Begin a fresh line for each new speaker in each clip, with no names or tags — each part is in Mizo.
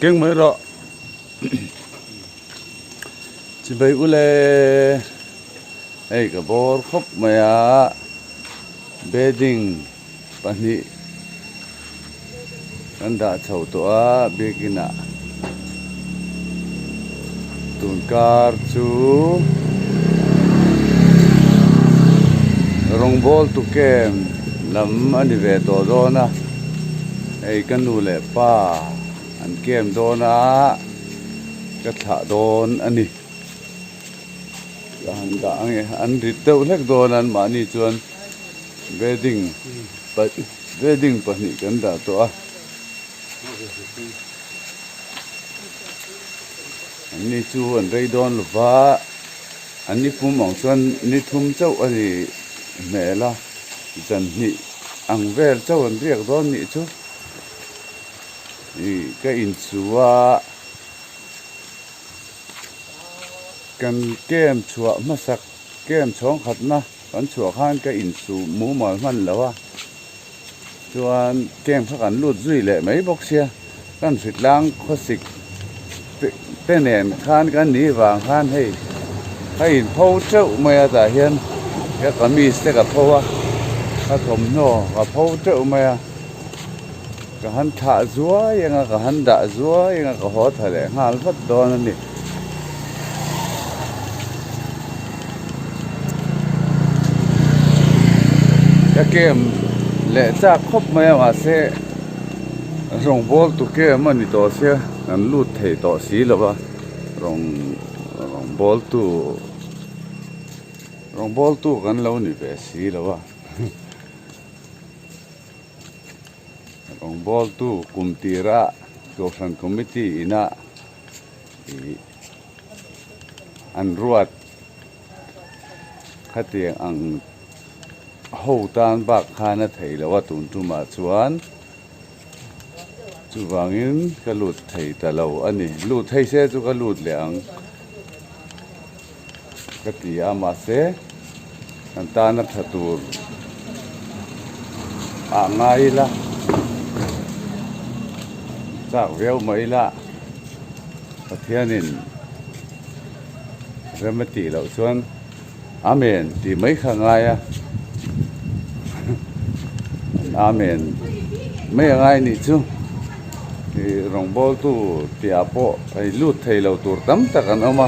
Keng mai rawh. Chibai ule hei ka bawr khawp mai a bedding pahnih kan dah chho tawh a biakin ah tun kar chu rawngbawl tu camp lam a ni ve tawh dawn a hei ka nu leh pa an camp dawn a ka thlah dawn a ni ka han dah ang e an rit deuh hlek dawn a anmahni chuan bedding bedding pahnih kan dah tawh a anni chu an rei dawn lo va an ni pum ang chuan ni thum chauh a ni hmel a zan hnih ang vel chauh an riak dawn nih chu ih ka insu a. Kan camp chhuah hmasak camp chhawng khatna kan chhuah khan ka insuh mumal hman lo a, chuan camp kha kan lut zui leh mai bawk sia, kan hritlang khawsik te nen khan kan ni vang khan hei ka inpho teuh mai a tah hian ka kamis te ka pho a, ka thawmhnaw ka pho teuh mai a. Ka han thlah zuai anga ka han dah zuai anga ka haw tha leh nghal vat dawn a ni. Ka kem leh chak khawp mai a mahse rawngbawl tu kem a ni tawh sia kan lut thei tawh si lo va rawng rawngbawl tu rawngbawl tu kan lo ni ve si lo va. Rawngbawltu kum tira Kohhran Committee ina ih an ruat khatiang ang ho tan bak khan a theih loh a tun tumah chuan chuvangin ka lut thei ta lo a ni lut thei se chu ka lut leh ang ka ti a mahse kan tana tha tur ah ngai ila chak viau mai ila Pathianin rem a tih loh chuan Amen tih mai kha a ngai a Amen mai a ngai nih chu ih rawngbawltu tihah pawh hei lut thei lo tur tam tak an awm a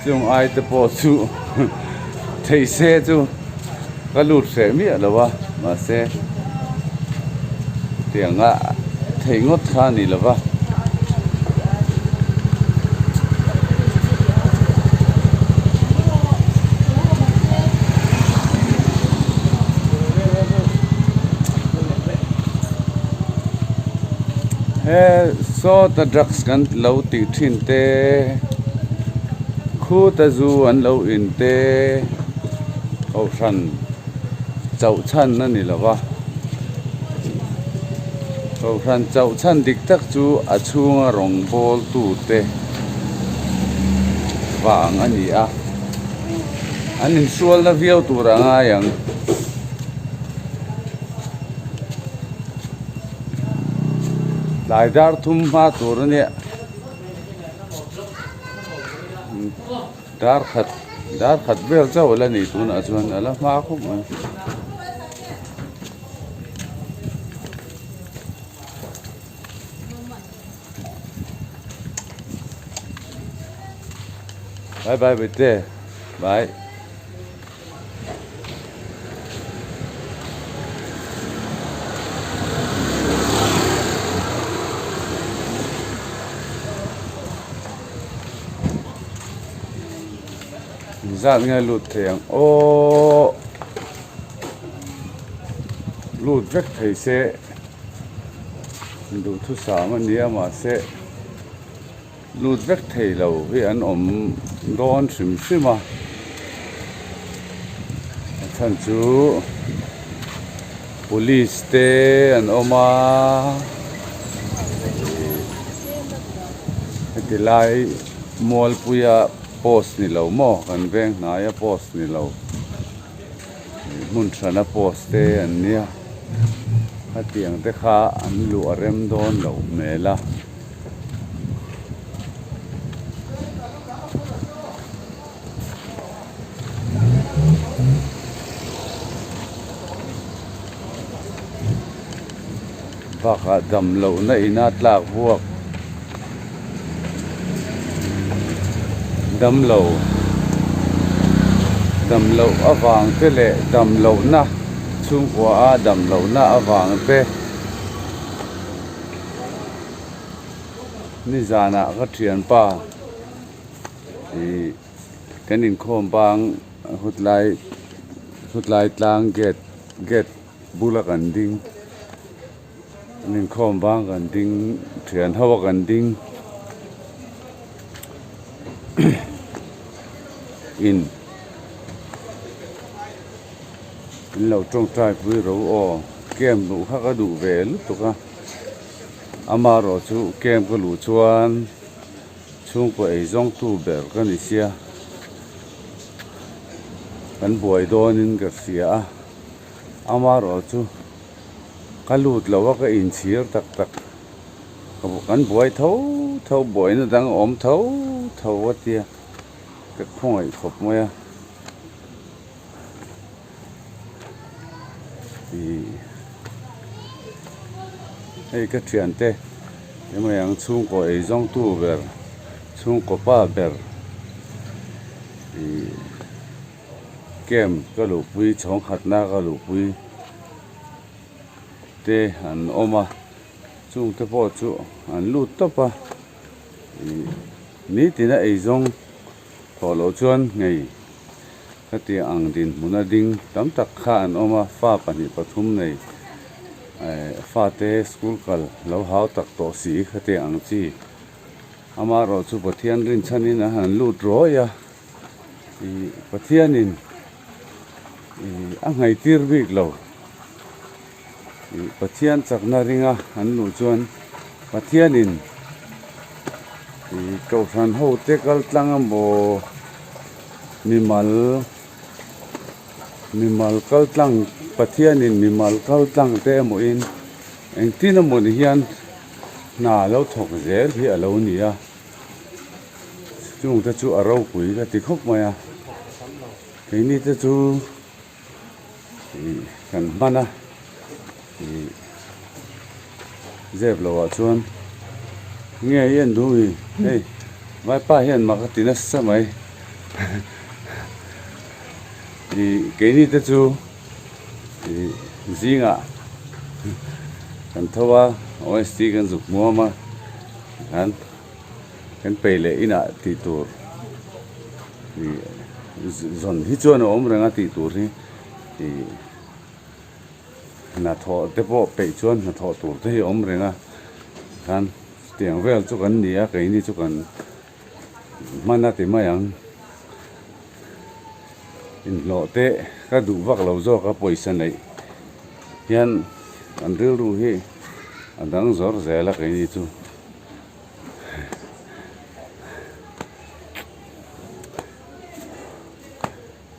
chung ai te pawh chu thei se chu ka lut hreh miah lo a mahse tianga thei ngawt kha a ni lo va. He sawta drugs kan lo tih thin te khuta zu an lo in te kohhran chauh chhan a ni lo va kohhran chauh chhan dik tak chu a chhunga rawngbawl tute vang a ni a an insualna viau tur a ngai ang. Tlai dar thum hma tur a nia dar khat dar khat vel chauh a la ni tunah chuan a la hma khawp mai. Bye bye bete bye. Zat nge lut thei ang aww lut vek thei se duhthusam a nia mahse Lut vek thei lo hi an awm dawn hrim hrim a, a chhan chu police te an awm a heti lai mualpuia post ni lo maw kan veng hnaia post ni lo hmun hrana post te an nia hetiang te kha an luh a rem dawn loh hmel a. Bakah dam lohna ina tlak buak dam lo dam loh avang te leh dam lohna chhungkua a dam lohna avang te nizanah ka thianpa ih kan inkhawm bang hutlai hutlai tlang gate gate bula kan ding an inkhawm bang kan ding thian ho a kan ding in in lo tawngtai pui ro aw camp luh kha ka duh ve lutuk a amaherawh chu camp ka luh chuan chhungkaw ei zawng tu ber ka ni sia kan buai dawnin ka hria a. Amaherawh chu ka lut lo a ka inchhir tak tak kan buai tho tho buaina dang a awm tho tho a tia ka khawngaih khawp mai a ih hei ka thiante emaw ang chhungkaw ei zawng tu ber chhungkaw pa ber ih. Camp ka luhpui chhawng khatna ka luhpui te an awm a chung te pawh chu an lut tawp a ih nitin a eizawng thawh loh chuan ngei khatiang ang dinhmun a ding tam tak kha an awm a fa pahnih pathum nei eh fate school kal lo hau tak tawh si khatiang ang chi amaherawh chu Pathian rinchhanin an han lut rawih a. Ih Pathianin ih a ngaihtir bik lo ih Pathian chakna ringa an luh chuan Pathianin ih kohhran ho te kal tlang emaw mimal mimal kal tlang Pathianin mimal kal tlang te emaw in engtin emaw ni hian hna lo thawk zel hi a lo ni a. Chungte chu a ropui ka ti khawp mai a keini te chu ih kan hman a ih zep loh ah chuan nge i en duh mi hei vaipa hian mak a ti nasa mai ih keini te chu ih zingah kan tho a OST kan zuk hmuam a an. Kan peih leh inah tih tur ih zawn hi chuan a awm reng a tih tur hi ih hnathawh te pawh peih chuan hnathawh tur te hi a awm reng a khan tiang vel chu kan ni a keini chu kan hman a ti mai ang inhlawh te ka duh vak lo zawk a pawisa neih hian kan rilru hi a dang zawr zel a keini chu.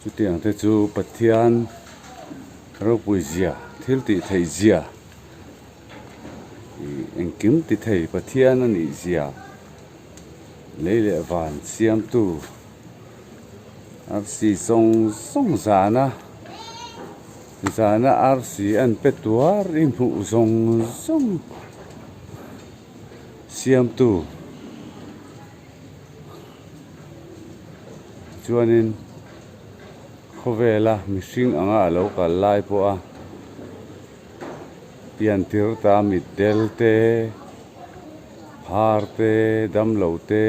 Chutiang te chu Pathian ropui zia thil tih theih zia ih engkim ti thei Pathian a nih zia lei leh van siamtu arsi zawng zawng zana zana arsi an pe tuar i hmuh zawng zawng. Siamtu chuanin khawvela mihring anga a lo kal lai pawh a piantir ta mitdel te phar te damlo te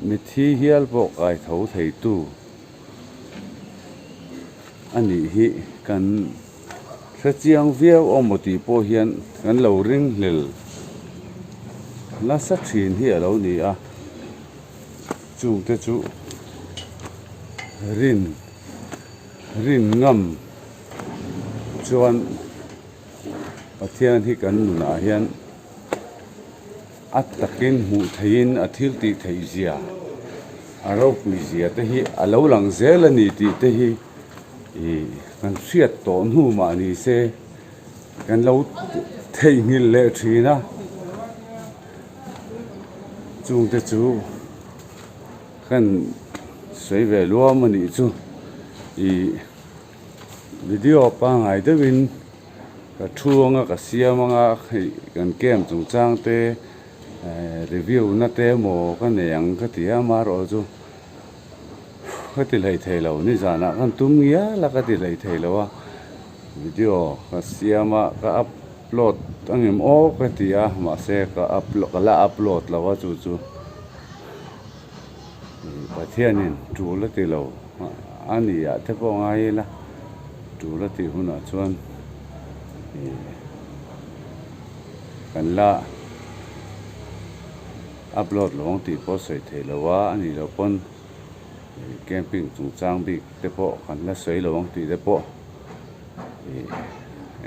mithi hial pawh kai tho thei tu a nih hi kan. Hrechiang viau awm aw tih pawh hian kan lo ringhlel nasa thin hi a lo ni a, chungte chu rin rin ngam chuan Pathian hi kan nunah hian a takin hmuh theihin a thil tih theih zia a ropui zia te hi a lo lang zel a ni tih te hi. Ih kan hriat tawh hnu mah ni se kan lo theihnghilh leh thin a chungte chu kan sawi ve luam a nih chu ih video pangngai deuhin. Ka thu anga ka siam anga hei kan camp chungchang te review na te emaw ka nei ang ka ti a amaherawh chu ka ti hlei thei lo nizanah khan tum ngial a ka ti hlei thei lo a video ka siam a ka upload angem aw ka ti a mahse ka upload ka la upload lo a chu chu Pathianin tul a ti lo a ni ah te pawh ngai ila tul a tih hunah chuan kan la upload lo ang tih pawh sawi theih lo a a nih loh pawn camping chungchang bik te pawh kan la sawi lo ang tih te pawh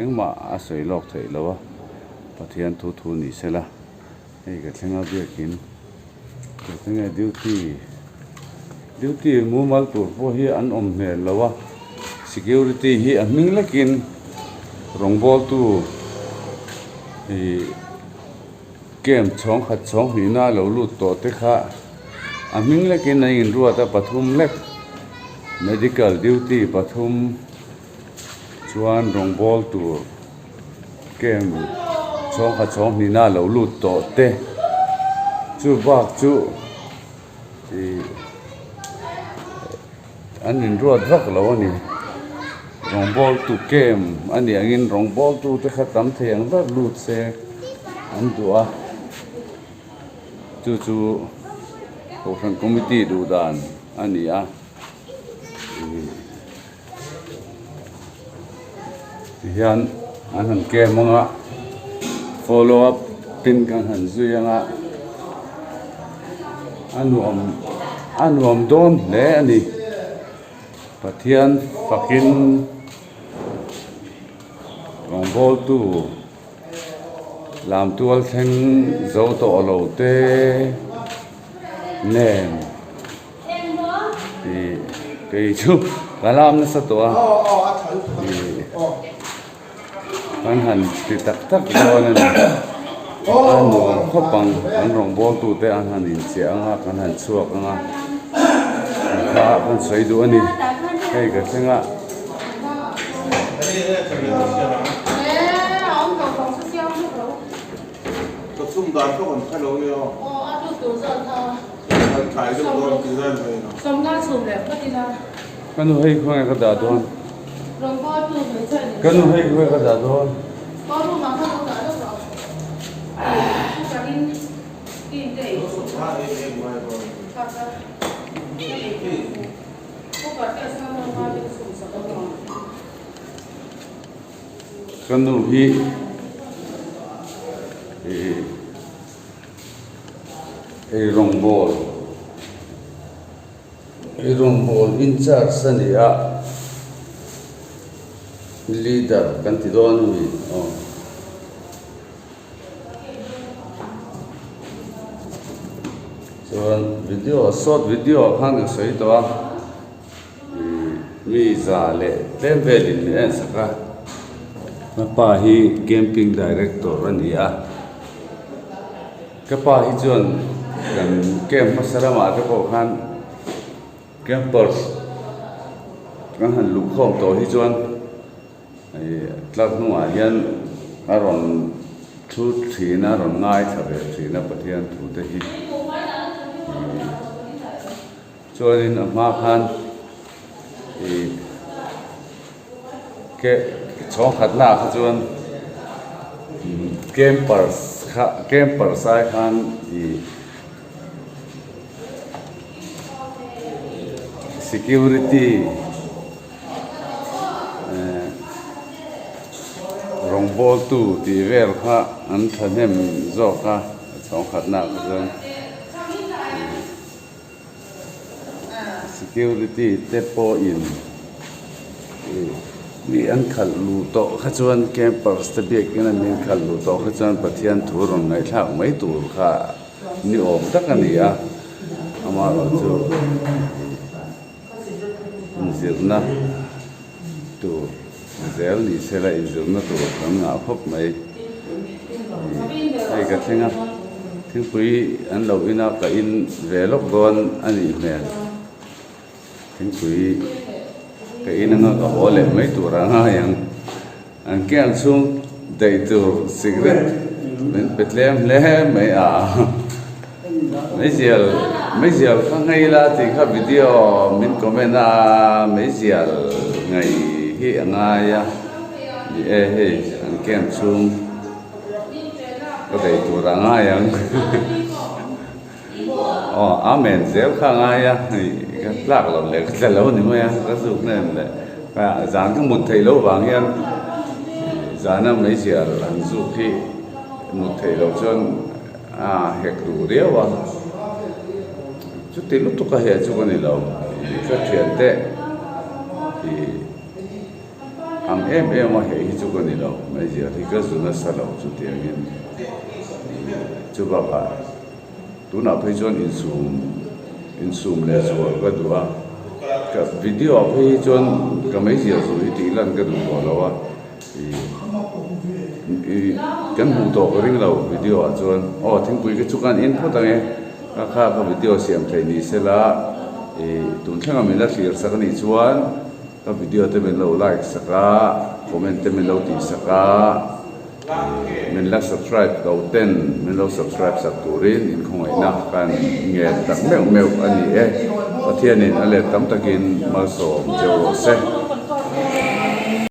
engmah a sawi lawk theih lo a Pathian thu thu ni sela hei ka thleng a biakin. Enge duty duty mumal tur pawh hi an awm hmel lo a security hi a hming lekin rawngbawltu ihh camp chhawng khat chhawng hnihna a lo lut tawh te kha a hming lekin an inruat a pathum lek medical duty pathum chuan rawngbawl tur camp chhawng khat chhawng hnihna a lo lut tawh te chu bak chu ih an inruat vak lo a ni rawngbawl tu camp a nih angin rawngbawl tu te kha tam thei ang ber lut se an duh a chu chu kohhran committee duh dan a ni a. Tihian an han kem ang a follow up tin kan han zui ang a a nuam a nuam dawn hle a ni Pathian fakin rawngbawltu lam tual thleng zo tawh lo te nen. Ih kei chu ka lam nasa tawh a ih kan han ti tak tak dawn a ni a nuam khawp ang an rawngbâwl tute an han inchiah ang a kan han chhuak ang a kha kan sawi duh a ni hei ka thleng a. Ka nu hei khawnge ka dah dawn ka nu hei khawnge ka dah dawn. Ka nu hi ih eirawngbawl eirawngbawl incharge a ni a leader kan ti dawn a ni aw. Chuan video short video ah khan ka sawi tawh a. Mi za leh tlem velin min en sak a, ka pa hi camping director a ni a, ka pa hi chuan kan camp hmasa lamah te pawh khan campers kan han luh khawm tawh hi chuan ih tlar hnungah hian a rawn thu thin a rawn ngaithla ve thin a Pathian thu te hi ih. Chuanin a hma khan ih ke chhawng khatna ah kha chuan campers kha campers ai khan ih security eh rawngbawltu tih vel kha an thahnem zawk a chhawng khatna ah kha chuan. Security te pawhin mi an khalh luh tawh kha chuan campers te biakin a min khalh luh tawh kha chuan Pathian thu rawn ngaihthlak mai tur kha ni awm tak a ni a, amaherawhchu inzirna tur zel ni sela inzirna tur kan ngah khawp mai. Hei ka thleng a, thingpui an lo in a ka in ve lawk dawn a nih hmel. Thingpui ka in anga ka haw leh mai tur a ngai ang. An camp chhung. Daih tur cigarette min pe tlem hle mai a. Meizial meizial kha nghei la tih kha video min comment a meizial ngaih hi a ngai a ni e hei an camp chhung ka daih tur a ngai ang aw amen zel kha a ngai a hei ka tlak loh leh ka tla lo ni mai a ka zuk na em leh zan ka mut theih loh vang hian zana meizial an zuk hi mut theih loh chuan. A hek duh riau a, chuti lutuk a heh chu ka ni lo, ka thiante hi ang em em a heh hi chu ka ni lo, meizial hi ka zu nasa lo chutiangin chu bakah tunah phei chuan insum insum leh zual ka duh a, ka video ah phei hi chuan ka meizial zu hi tih lan ka duh tawh lo a. Ih kan hmuh tawh ka ring lo video ah chuan aw thingpui ka chu khan in phawt ang e ka kha ka video siam theih ni se la ih tun thleng a min la thlir sak a nih chuan ka video te min lo like sak a comment te min lo tih sak a ih min la subscribe lo ten min lo subscribe sak turin inkhawngaihna kan ngen tak meuh meuh a ni e Pathianin a let tam takin malsawm cheu rawh se.